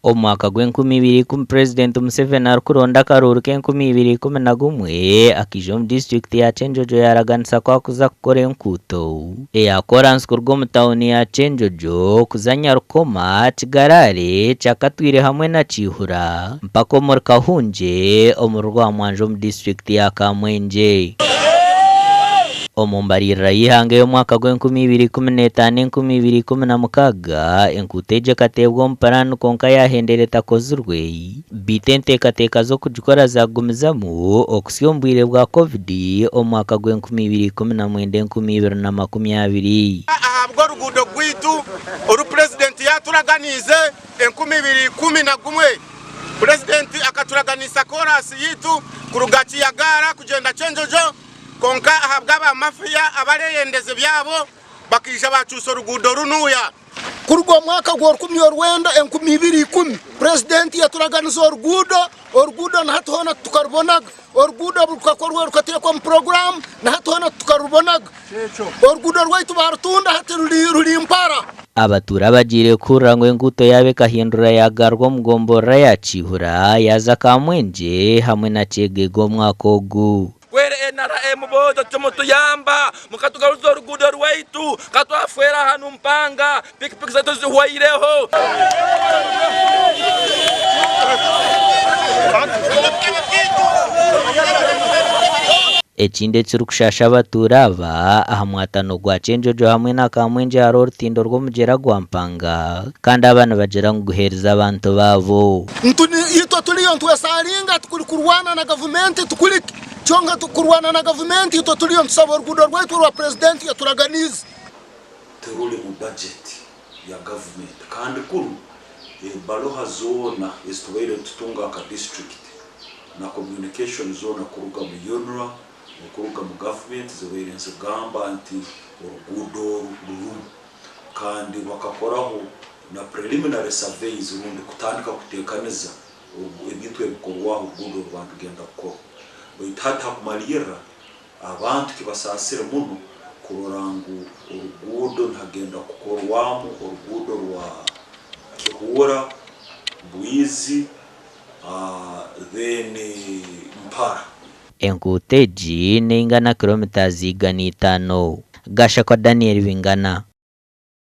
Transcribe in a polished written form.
Omu mwaka gw'enkumi ibiri ikumi Purezidenti Museveni arikuronda akaruuru k'enkumi ibiri ikumi na gumwe akaija omu disiturikiti ya Kyenjojo yaaraganisa ku arikuza kukora enkuuto eya koransi kuruga omu tauni ya Kyenjojo kuza Nyarukoma, Kigarare, Kyakatwire hamwe na Kiihura mpaka omuri Kahungye omuri Rwamwanja omu disiturikiti ya Kamwengye. Omu mbaririra y'eihanga ey'omwaka gw'enkumi ibiri 15 2016, enguuto egyo ekateebwa omu puraani kwonka yaahendera etakozirwe, beitu enteekateeka z'okugikora zaagumizamu okuhitsya omu bwire bwa Covid omu mwaka gw'enkumi ibiri ikumi na mwenda enkumi ibiri na makumi abiri. Ahabw'oruguudo rwaitu oru Purezidenti yaaturaganiize 2011, Purezidenti akaturaganiisa koraasi yaitu kuruga Kiyagaara kugyenda Kyenjojo, Kwonka ahabw'aba mafiya abareyendeza ebyabo, bakaija baakyusa oruguudo runuya. Kuruga omu mwaka gw'orukumi orwenda 2010, Purezidenti yaturaganiza oruguudo, oruguudo na hati hoona titukarubonaga. Oruguudo obu rukakorwa rukateekwa omu puroguraamu, na hati hoona titukarubonaga. Oruguudo rwaitu baarutunda hati ruri mpara. Abatuura abagiire kuhurira ngu enguuto yaabo ekahindura yaagarurwa omu gomborora ya Kiihura yaaza Kamwengye hamwe na Kyegegwa omwaka ogu. Twere NRM boojo timutuyamba mukatugaruza oruguudo rwaitu ka twafwera hanu mpanga pikipiki zaitu zihwaireho. Ekindi ekirikushaasha abatuura aba, aha mwatano gwa Kyenjojo hamwe na Kamwengye hariho orutindo rw'omugyera gwa Mpanga kandi aba nibagira ngu guheerize abantu baabo. Itwe turiyo nitwesaringa tikuri kurwana na gavumenti tikuri ki kyonka tukurwana na gavumenti itwe turiyo nitusaba oruguudo rwaitu orwa purezidenti yaturaganiize. Tiruri mu bajeti ya gavumenti kandi kunu ebaruha zoona ezitubaire nitutunga nka disiturikiti na communication zoona kuruga mu UNRA okuruga mu gavumenti zibaire nizigamba nti oruguudo oru rurimu kandi bakakoraho na preliminary surveys rundi kutandika kutekaniza ebintu ebikorwaho oruguudo oruba nirugenda kukorwa. Baitu hati hakumalirra abantu kibasaasire muno kurora ngu oruguudo nihagenda kukorwamu oruguudo rwa Kihuura, Bwizi then Mpara. Enguuto egi neingana kilometres 500. Gashakwa Daniel Bingana.